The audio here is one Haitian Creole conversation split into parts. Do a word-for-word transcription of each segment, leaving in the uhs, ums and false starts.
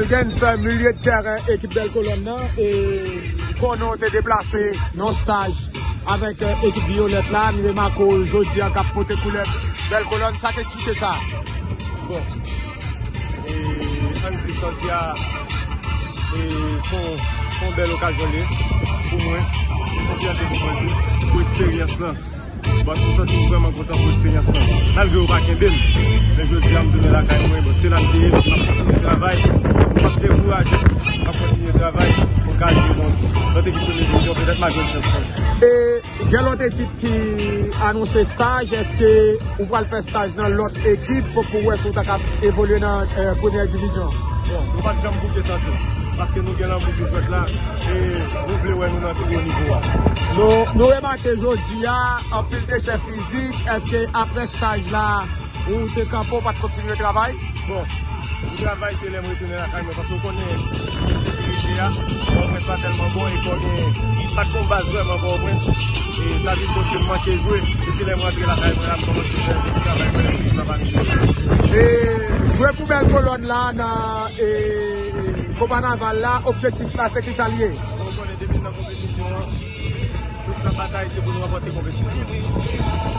Elgens, milye de tèren ekip Bèl Kolòn nan, e konnen w te deplase nan staj avèk, eh, ekip Vyolèt la, n remake w jodi a k ap pote koulè Bèl Kolòn. Sa k eksplike sa? Bon, e, ann di sòti a, e, se yon, se yon bèl okazyon li ye pou mwen, se yon fyète pou mwen tou, pou eksperyans lan. Bon, m santi m vrèman kontan pou eksperyans lan. Malgre yo pa kenbe m, men jodi a m tounen lakay mwen. Bon, se la m te ye, m ap kontinye travay. M p ap dekouraje. M ap kontinye travay pou m ka jwe nan lòt ekip premye divizyon. Petèt m a jwenn chans mwen. E gen lòt ekip ki anonse staj. Èske ou pral fè staj nan lòt ekip pou, pou wè si w ta ka evolye nan, eh, premyè divizyon? Bon, nou pa t janm bouke tante. Paske nou gen lanmou pou jwèt la. E nou vle wè nou nan pi wo nivo a. Nou, nou remake jodi a, anpil dechè fizik. Èske apre staj la, ou te kanpe, ou pa t kontinye travay? Bon, pou travay, se lè m retounen lakay mwen, paske w konnen, ensekirite a, Pòtoprens pa tèlman bon, e fò gen, pa t gon baz vrèman Pòtoprens, e sa vin koz ke m manke jwe, e se lè m rantre lakay mwen la, m kòmanse fè ti travay mwen, epi m ap amelyoze. E jwe pou Bèl Kolòn la, nan, e, Kopa Naval la, objektif la, se ki sa l ye? Bon, w konnen, depi m nan konpetisyon an, tout nan batay, se pou nou ranpòte konpetisyon.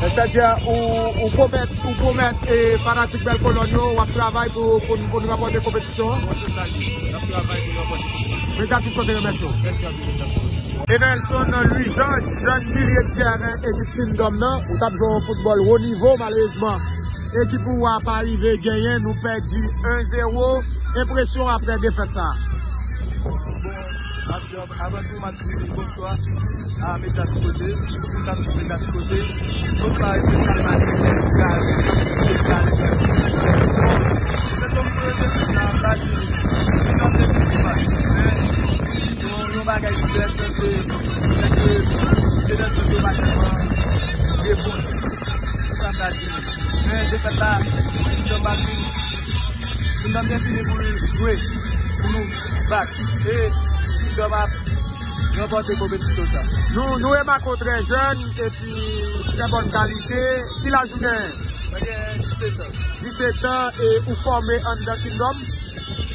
Sètadi, ou, ou pwomèt, ou pwomèt, e, fanatik Bèl Kolòn yo, w ap travay pou, pou, pou nou ranpòte konpetisyon an? Bon, se sa l ye. N ap travay pou nou ranpòte konpetisyon. Meta tout kote, remèsye w. Mèsi anpil, mèsi anpil. Enelson Louis Jean, jèn milye de tèren ekip Kingdom nan, ou t ap jwe yon foutbòl wo nivo, malerezman, ekip ou a pa rive genyen, nou pèdi en zewo. Enpresyon apre defèt sa? Bon, ap di, avan tou, m ap di bonswa a Medya Tout Kote, tout moun k ap swiv Medya Tout Kote. Bonswa espesyalman a Gary, Gary, Gary. Bon, se son pou yo te fè sa, m pa di, m pa te fini match. Men, yon, yon bagay ki klè, se, se ke se nan sou yo pa tèlman reponn. Se sa m ta di. Men defèt la, Kingdom ap vin. Kingdom te vini pou l jwe, pou nou bat. E Kingdom ap ranpòte konpetisyon sa. Nou, nou remake w trè jèn, epi trè bòn kalite. Ki laj ou genyen? Mwen gen disèt an. Disèt an, e ou fòme anndan Kingdom?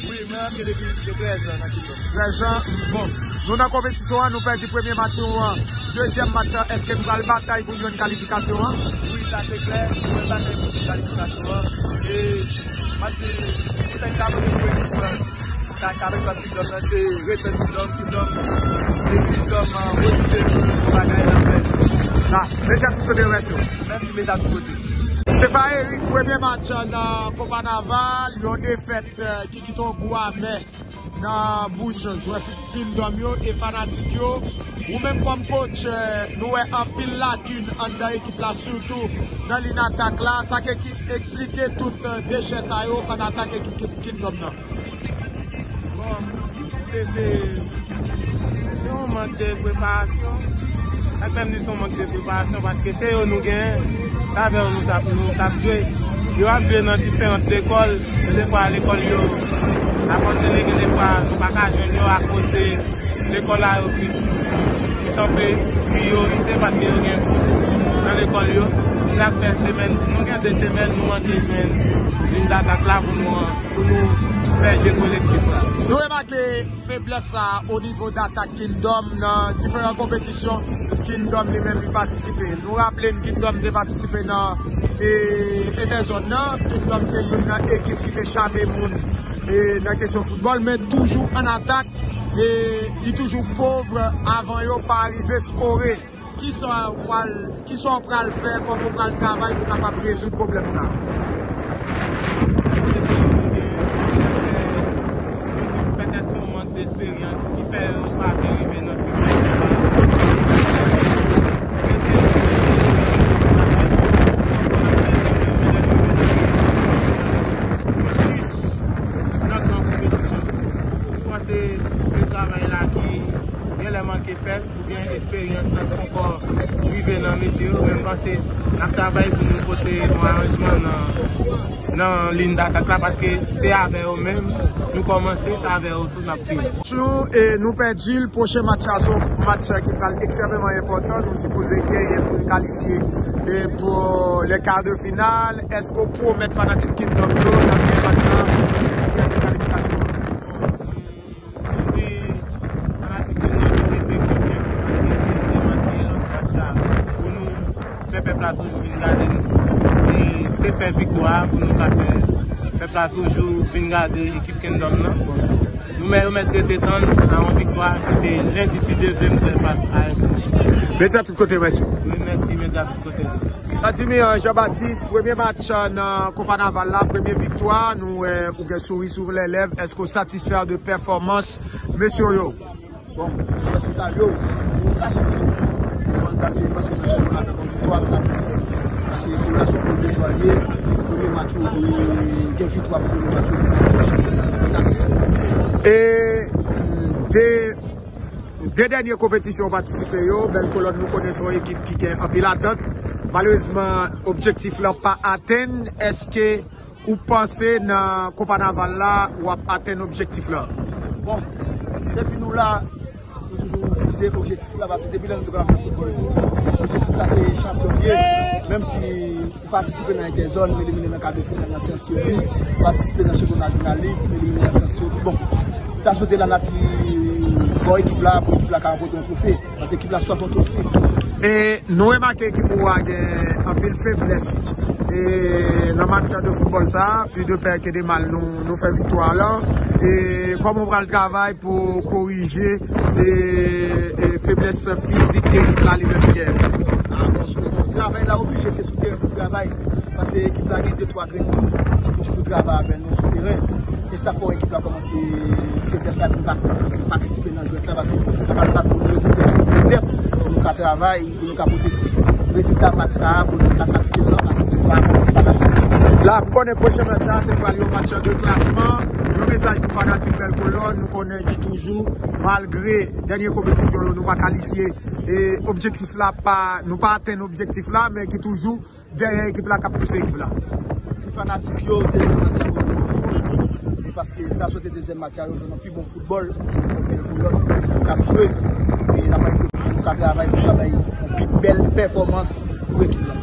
Wi, mwen rantre depi trèz an nan Kingdom. Trèz an. Bon, nou nan konpetisyon an, nou pèdi premye match yo an. Dezyèm match la, èske nou pral batay pou jwenn kalifikasyon an? Wi, sa se klè, nou pral batay pou jwenn kalifikasyon an. E, m ap di, konsèy m ka pote pou ekip mwen, ka, ka bezwen Kingdom nan, se respè Kingdom, Kingdom, e Kingdom, ah, motive nou pou bagay la fèt. La, Medya Tout Kote, remèsye w. Mèsi, Medya Tout Kote. Se pa Eric, premye match nan Kopa Naval, yon defèt, eh, ki kite yon gou amè nan bouch jwè Kingdom yo e fanatik yo. Ou menm kòm coach, eh, nou wè anpil lakin anndan ekip la, sitou nan liy atak la. Sa k ki eksplike tout, eh, dechè sa yo an atak ekip Kingdom nan? Bon, se, se, se yon mank de preparasyon. Sa k fè m di se yon mank de preparasyon, paske se yo nou genyen. Se avè yo nou t ap, nou t ap jwe. Yo ap jwe nan diferan lekòl. Gen defwa lekòl yo, abandone, gen defwa nou pa ka jwenn yo akoz de lekòl la yo plis, plis anpe priyorite paske yo gen bous nan lekòl yo. Sa k fè semèn, nou gen de semèn nou manke jwenn liy datak la pou nou, pou nou fè je kolektif la. Nou remake feblès sa o nivo datak Kingdom nan diferan konpetisyon Kingdom li menm li patisipe. Nou raple n Kingdom te patisipe nan, e, entèzòn nan. Kingdom se youn nan ekip ki te chape moun, e, nan kesyon foutbòl, men toujou an atak, e li toujou pov avan yo pa rive skore. Kisa w pral, kisa w pral fè, kòman w pral travay pou kapab rezoud pwoblèm sa a? Se, se, se, se, se, petèt se yon mank de eksperyans ki fè yo pa vle rive nan sifas reparasyon. Men se, se, se, jis nan gran konpetisyon. Ou panse se travay la ki genlè manke fèt, oubyen eksperyans lan poko rive nan mesye yo, men m panse n ap travay pou nou pote yon aranjman nan, nan liy datak la, paske se avè yo menm nou kòmanse, se avè yo tou n ap fini. Sou, e, nou pèdi l, pwochen match la se yon match ki pral ekstrèmeman enpòtan, nou sipoze genyen pou n kalifye, e, pou les quarts de finale. Èske w pwomèt fanatik Kingdom yo nan premye match la, premye kalifikasyon an? Fè viktwa pou nou ka fè pèp la toujou vin gade ekip Kingdom nan. Bon, nou mèt, yo mèt rete tann a yon viktwa ki se lendi, si Dye vle, nou fè fas a S M. Medya tout kote, mèsi. Wi, mèsi, medya tout kote. Vladimir Jean Baptiste, premye match nan Kopa Naval la, premye viktwa, nou wè ou gen souri sou lè lèv. Èske w satisfè de pèfòmans mesye yo? Bon, mwen sou sa yo, m satisfè. Mwen pase match nan chanpyona avèk yon viktwa, m satisfè. Pase relasyon pou detwaye, premye match ou gen viktwa pou premye match ou pou nan chanpyona, m satisfè. E de, de dènye konpetisyon w patisipe yo, Bèl Kolòn nou konnen se yon ekip ki gen anpil atant. Malerezman, objektif lan pa atenn. Èske ou panse nan Kopa Naval la, w ap atenn objektif la? Bon, depi nou la, nou toujou vize objektif la, paske depi lè nou te konn ap jwe foutbòl tou, objektif la se chanpyon ye. Menm si ou patisipe nan entèzòn, m elimine nan kadfinal nan Sensyobi, ou patisipe nan chanpyona jounalis, m elimine nan Sensyobi. Bon, ta swete lanati ba w ekip la, pou ekip la ka ranpòte yon twofe. Paske ekip la swaf yon twofe. E nou remake ekip ou a gen anpil feblès. E nan match de foutbòl sa, pli de pè ke de mal, nou, nou fè viktwa la. E kòman w pral travay pou korije e, e feblès fizik ke ekip la li menm gen? Ah, bon, sou travay la oblije se sou teren pou travay. Paske ekip la gen de twa grenn moun ki toujou travay avè nou sou teren. E sa fè ekip la kòmanse feblès la vin pati-, patisipe nan jwèt la, paske n ap al bat pou nou rekoupe tout nèt, pou nou ka travay, pou nou ka pote rezilta match sa a, pou nou ka satisfezan, paske nou pa bon fanatik. La, m konnen pwochen match la, se pral yon match de klasman. Yon mesaj pou fanatik Bèl Kolòn, nou konnen ki toujou, malgre dènye konpetisyon yo, nou pa kalifye, e objektif la pa, nou pa atenn objektif la, men ki toujou dèyè ekip la k ap pouse ekip la. Ti fanatik yo, dezyèm match la pou nou foul. E paske ta swete dezyèm match la, yo jwe nan pi bon foutbòl, Bèl Kolòn k ap jwe. E n ap bay pou nou ka travay pou nou ka bay yon pi bèl pèfòmans pou ekip la.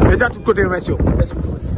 Medya tout kote, mèsi. Mèsi, mèsi.